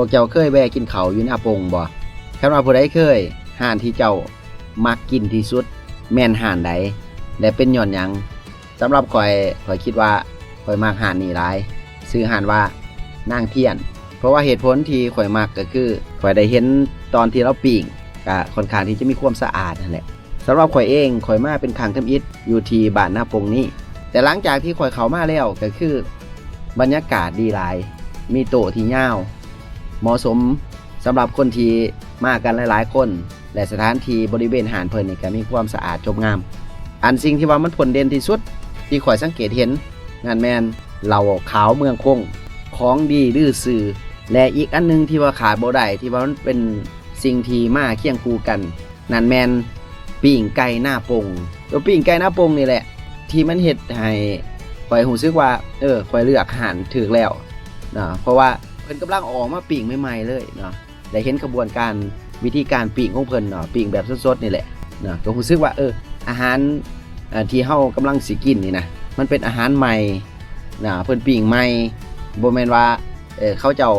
ວກເຈົ້າເຄີຍແວ່ກິນເຂົ້າຢູ່ນາປົງບໍ່? ຄັນວ່າຜູ້ໃດເຄີຍ, ຮ້ານທີ່ເຈົ້າມັກກິນທີ່ສຸດແມ່ນຮ້ານໃດ ແລະ ເປັນຍ້ອນຫຍັງ? ສຳລັບຂ້ອຍ, ຂ້ອຍຄິດວ່າຂ້ອຍມັກຮ້ານນີ້ຫຼາຍ, ຊື່ຮ້ານວ່ານາງທຽນ. ເພາະວ່າເຫດຜົນທີ່ຂ້ອຍມັກກໍຄື ຂ້ອຍໄດ້ເຫັນຕອນທີ່ລາວປີ້ງ ກໍຄ່ອນຂ້າງທີ່ຈະມີຄວາມສະອາດຫັ້ນແຫຼະ. ສຳລັບຂ້ອຍເອງ, ຂ້ອຍມາເປັນຄັ້ງທຳອິດຢູ່ທີ່ບ້ານນາປົງນີ້, ແຕ່ຫຼັງຈາກທີ່ຂ້ອຍເຂົ້າມາແລ້ວ ກໍຄືບັນຍາກາດດີຫຼາຍ, ມີໂຕະທີ່ຍາວ ເໝາະສົມສຳລັບຄົນທີ່ມາກັນຫຼາຍໆຄົນ ແລະ ສະຖານທີ່ບໍລິເວນຮ້ານເພິ່ນນີ້ກໍມີຄວາມສະອາດຈົບງາມ. ອັນສິ່ງທີ່ວ່າມັນໂດດເດັ່ນທີ່ສຸດທີ່ຂ້ອຍສັງເກດເຫັນ ນັ້ນແມ່ນເຫຼົ້າຂາວເມືອງຄົງ, ຂອງດີລືຊື່. ແລະ ອີກອັນໜຶ່ງທີ່ວ່າຂາດບໍ່ໄດ້ ທີ່ວ່າມັນເປັນສິ່ງທີ່ມາຄຽງຄູ່ກັນ ນັ້ນແມ່ນປີ້ງໄກ່ນາປົງ. ໂຕປີ້ງໄກ່ນາປົງນີ້ແຫຼະ ທີ່ມັນເຮັດໃຫ້ຂ້ອຍຮູ້ສຶກວ່າ ເອີ ຂ້ອຍເລືອກຮ້ານຖືກແລ້ວເນາະ, ເພາະວ່າເພິ່ນກຳລັງອອກມາປີ້ງໃໝ່ໆເລີຍເນາະ. ໄດ້ເຫັນຂະບວນການ, ວິທີການປີ້ງຂອງເພິ່ນເນາະ, ປີ້ງແບບສົດໆນີ້ແຫຼະເນາະ, ກໍຮູ້ສຶກວ່າ ເອີ ອາຫານ ເອີ ທີ່ເຮົາກຳລັງຊິກິນນີ້ນະ ມັນເປັນອາຫານໃໝ່ນະ, ເພິ່ນປີ້ງໃໝ່, ບໍ່ແມ່ນວ່າ ເອີ ເຂົາເຈົ້າ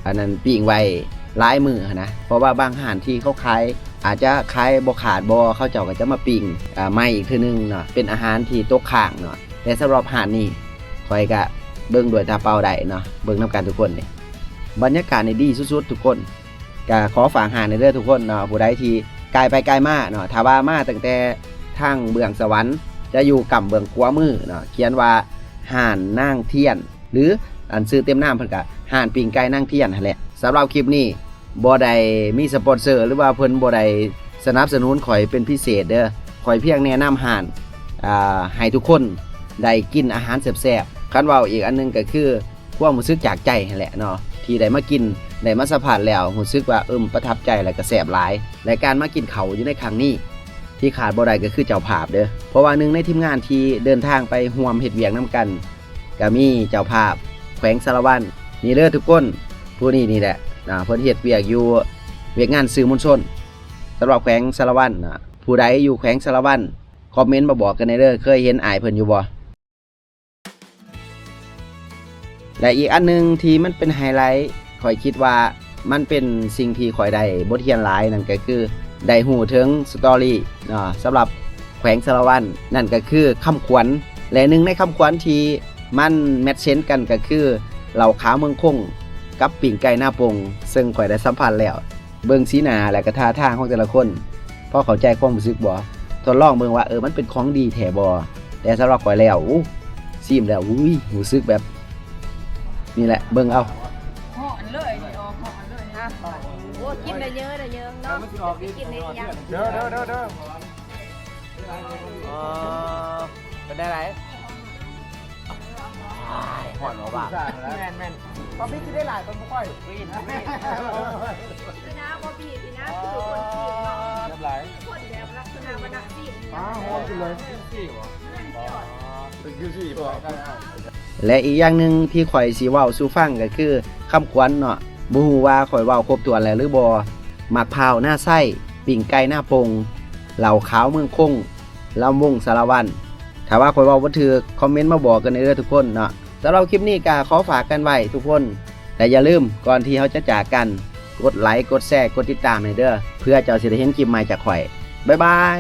ອັນນັ້ນ ປີ້ງໄວ້ຫຼາຍມື້ຫັ້ນນະ. ເພາະວ່າບາງຮ້ານທີ່ເຂົາຂາຍ ອາດຈະຂາຍບໍ່ຂາດບໍ່, ເຂົາເຈົ້າກໍຈະມາປີ້ງ ອາ ໃໝ່ອີກເທື່ອໜຶ່ງເນາະ, ເປັນອາຫານທີ່ຕົກຄ້າງເນາະ. ແຕ່ສຳລັບຮ້ານນີ້ ຂ້ອຍກະເບິ່ງດ້ວຍຕາເປົ່າໄດ້ເນາະ, ເບິ່ງນຳກັນທຸກຄົນນີ້. ບັນຍາກາດນີ້ດີສຸດໆທຸກຄົນ, ກະຂໍຝາກຮ້ານແດ່ເດີທຸກຄົນເນາະ. ຜູ້ໃດທີ່ກາຍໄປກາຍມາເນາະ, ຖ້າວ່າມາຕັ້ງແຕ່ທາງເບື້ອງສະຫວັນ ຈະຢູ່ກ້ຳເບື້ອງຂວາມືເນາະ, ຂຽນວ່າຮ້ານນາງທຽນ ຫຼື ອັນຊື່ເຕັມນາມເພິ່ນກະຮ້ານປີ້ງໄກ່ນາງທຽນຫັ້ນແຫຼະ. ສຳລັບຄລິບນີ້ ບໍ່ໄດ້ມີສະປອນເຊີ ຫຼືວ່າເພິ່ນບໍ່ໄດ້ສະໜັບສະໜູນຂ້ອຍເປັນພິເສດເດີ, ຂ້ອຍພຽງແນະນຳຮ້ານ ອ່າ ໃຫ້ທຸກຄົນໄດ້ກິນອາຫານແຊບໆ. ຄັນເວົ້າອີກອັນໜຶ່ງກໍຄືຄວາມຮູ້ສຶກຈາກໃຈຫັ້ນແຫຼະເນາະ, ທີ່ໄດ້ມາກິນ ໄດ້ມາສຳຜັດແລ້ວ ຮູ້ສຶກວ່າ ເອີ ປະທັບໃຈ ແລະກໍແຊບຫຼາຍ. ແລະການມາກິນເຂົ້າຢູ່ໃນຄັ້ງນີ້ ທີ່ຂາດບໍ່ໄດ້ກໍຄືເຈົ້າພາບເດີ, ເພາະວ່າໜຶ່ງໃນທີມງານທີ່ເດີນທາງໄປຮ່ວມເຮັດວຽກນຳກັນ ກໍມີເຈົ້າພາບແຂວງສາລະວັນນີ້ເດີທຸກຄົນ. ຜູ້ນີ້ນີ້ແຫຼະ ອ່າ ເພິ່ນເຮັດວຽກຢູ່ວຽກງານສື່ມວນຊົນສຳລັບແຂວງສາລະວັນນະ. ຜູ້ໃດຢູ່ແຂວງສາລະວັນ ຄອມເມັນມາບອກກັນແດ່ເດີ, ເຄີຍເຫັນອ້າຍເພິ່ນຢູ່ບໍ່? ແລະ ອີກອັນໜຶ່ງທີ່ມັນເປັນໄຮໄລ, ຂ້ອຍຄິດວ່າມັນເປັນສິ່ງທີ່ຂ້ອຍໄດ້ບົດຮຽນຫຼາຍ, ນັ້ນກໍຄືໄດ້ຮູ້ເຖິງສະຕໍຣີເນາະ ສຳລັບແຂວງສາລະວັນ, ນັ້ນກໍຄືຄຳຂວັນ. ແລະ ໜຶ່ງໃນຄຳຂວັນທີ່ມັນແມັດເຊັນກັນກໍຄືເຫຼົ້າຂາວເມືອງຄົງກັບປີ້ງໄກ່ນາປົງ, ເຊິ່ງຂ້ອຍໄດ້ສຳຜັດແລ້ວ. ເບິ່ງສີໜ້າ ແລະກະທ່າທາງຂອງແຕ່ລະຄົນ ພໍເຂົ້າໃຈຄວາມຮູ້ສຶກບໍ່? ທົດລອງເບິ່ງວ່າ ເອີ ມັນເປັນຂອງດີແທ້ບໍ່? ແຕ່ສຳລັບຂ້ອຍແລ້ວ ໂອ້ ຊີມແລ້ວ ອຸ້ຍ ຮູ້ສຶກແບບ ນີ້ແຫຼະ ເບິ່ງເອົາ. ຮ້ອນເລີຍ ນີ້ອອກຮ້ອນເລີຍນະ. ໂອ້ ກິນໄດ້ເຍີະ ໄດ້ເຍີະເນາະ. ມັນຊິອອກດີ ກິນໄດ້ຫຍັງ ເດີ ເດີ ເດີ ເດີ. ອໍ ເປັນແນວໃດ? ຮ້ອນບໍ່ວ່າ ແມ່ນໆ ບໍ່ມີກິນໄດ້ຫຼາຍ ຄົນບໍ່ຄ່ອຍກິນ ຄືນະ ບໍ່ມີນີ້ນະ ຄືຄົນຈີນເນາະ ແບບຫຼາຍ ຄົນແບບລັກສະນະວ່ານັກກິນ ອ້າວ ຮ້ອນກິນເລີຍ ກິນຊິບໍ່ ເປັນກິນຊິບໍ່. ແລະ ອີກຢ່າງໜຶ່ງທີ່ຂ້ອຍຊິເວົ້າສູ່ຟັງກໍຄືຄຳຂວັນເນາະ, ບໍ່ຮູ້ວ່າຂ້ອຍເວົ້າຄົບຖ້ວນແລ້ວຫຼືບໍ່. ໝາກພ້າວນາໄຊ, ປີ້ງໄກ່ນາປົງ, ເຫຼົ້າຂາວເມືອງຄົງ, ລຳວົງສາລະວັນ. ຖ້າວ່າຂ້ອຍເວົ້າບໍ່ຖືກ ຄອມເມັນມາບອກກັນເດີທຸກຄົນເນາະ. ສຳລັບຄລິບນີ້ກໍຂໍຝາກກັນໄວ້ທຸກຄົນ ແລະ ຢ່າລືມ ກ່ອນທີ່ເຮົາຈະຈາກກັນ ກົດໄລ ກົດແຊ ກົດຕິດຕາມໃຫ້ເດີ ເພື່ອເຈົ້າຊິໄດ້ເຫັນຄລິບໃໝ່ຈາກຂ້ອຍ. ບາຍບາຍ.